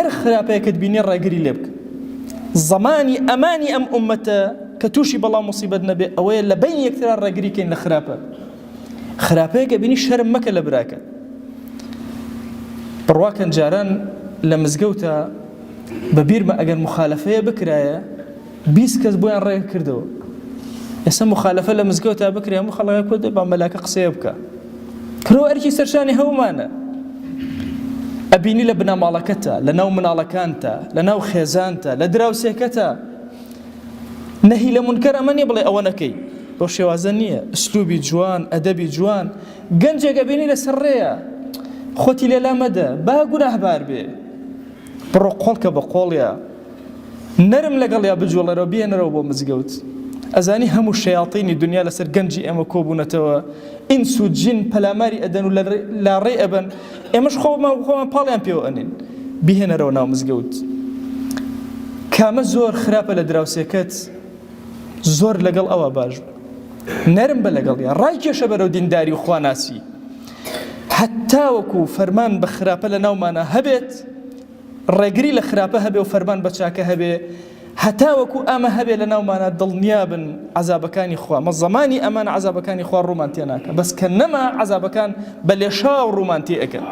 هەر خراپەیەکت بینی ڕێگری لێ بکە. زەمانی ئەمانی ئەم ئوممەتە کە تووشی بەڵا موسیبەت نەبێ ئەوەیە لە بەینی یەکترا ڕێگری کەین لە خراپە. خراپەیەک ئەبینی شەرم مەکە لە براکەت. بڕواکەن جاران لە مزگەوتە بە بیرمە ئەگەر مخالفەیە بکرایە 20 کەس بۆیان ڕێک کردەوە. ئێستا مخالفە لە مزگەوتا بکرێ هەموو خەڵک کۆ دەبا مەلاکە قسەیە بکە. کرۆ ئەرکی سەرشانی هەموومانە. ئەبینی لە بنەماڵەکەتە، لە ناو مناڵەکانتە، لە ناو خێزانتە، لە دراوسێکەتە. نەهی لە مونکەر ئەمە نییە بڵێ ئەوە نەکەی. بەو شێوازە نییە. ئسلوبی جوان، ئەدەبی جوان. گەنجێک ئەبینی لەسەر ڕێیە. خۆتی لێ لا مەدە. با گوناهبار بێ. بڕۆ قۆڵکە بە قۆڵیا. نەرم لەگەڵیا بجوڵێرەوە بێنەرەوە بۆ مزگەوت ئەزانی هەموو شەیاطینی دنیا لەسەر گەنجی ئێمە کۆبوونەتەوە ئینس و جن پەلاماری ئەدەن و لاڕێ ئەبەن ئێمەش خۆمان خۆمان پاڵیان پێوە ئەنین بهێنەرەوە ناو مزگەوت کامە زۆر خراپە لە دراوسێکەت زۆر لەگەڵ ئەوە باش بوو نەرم بە لەگەڵیا ڕای کێشە بەرەو دینداری و خواناسی هەتاوەکو فەرمان بە خراپە لە ناومانە هەبێت ڕێگری لە خراپە هەبێ و فەرمان بە چاکە هەبێ هەتاوەکو ئەمە هەبێ لە ناومانە دڵنیابن عەزابەکانی خوا مە زەمانی ئەمان عەزابەکانی خوا ڕوومان تێ ناکە بەس کە نەما عەزابەکان بە لێشاو ڕوومان تێ ئەکەن.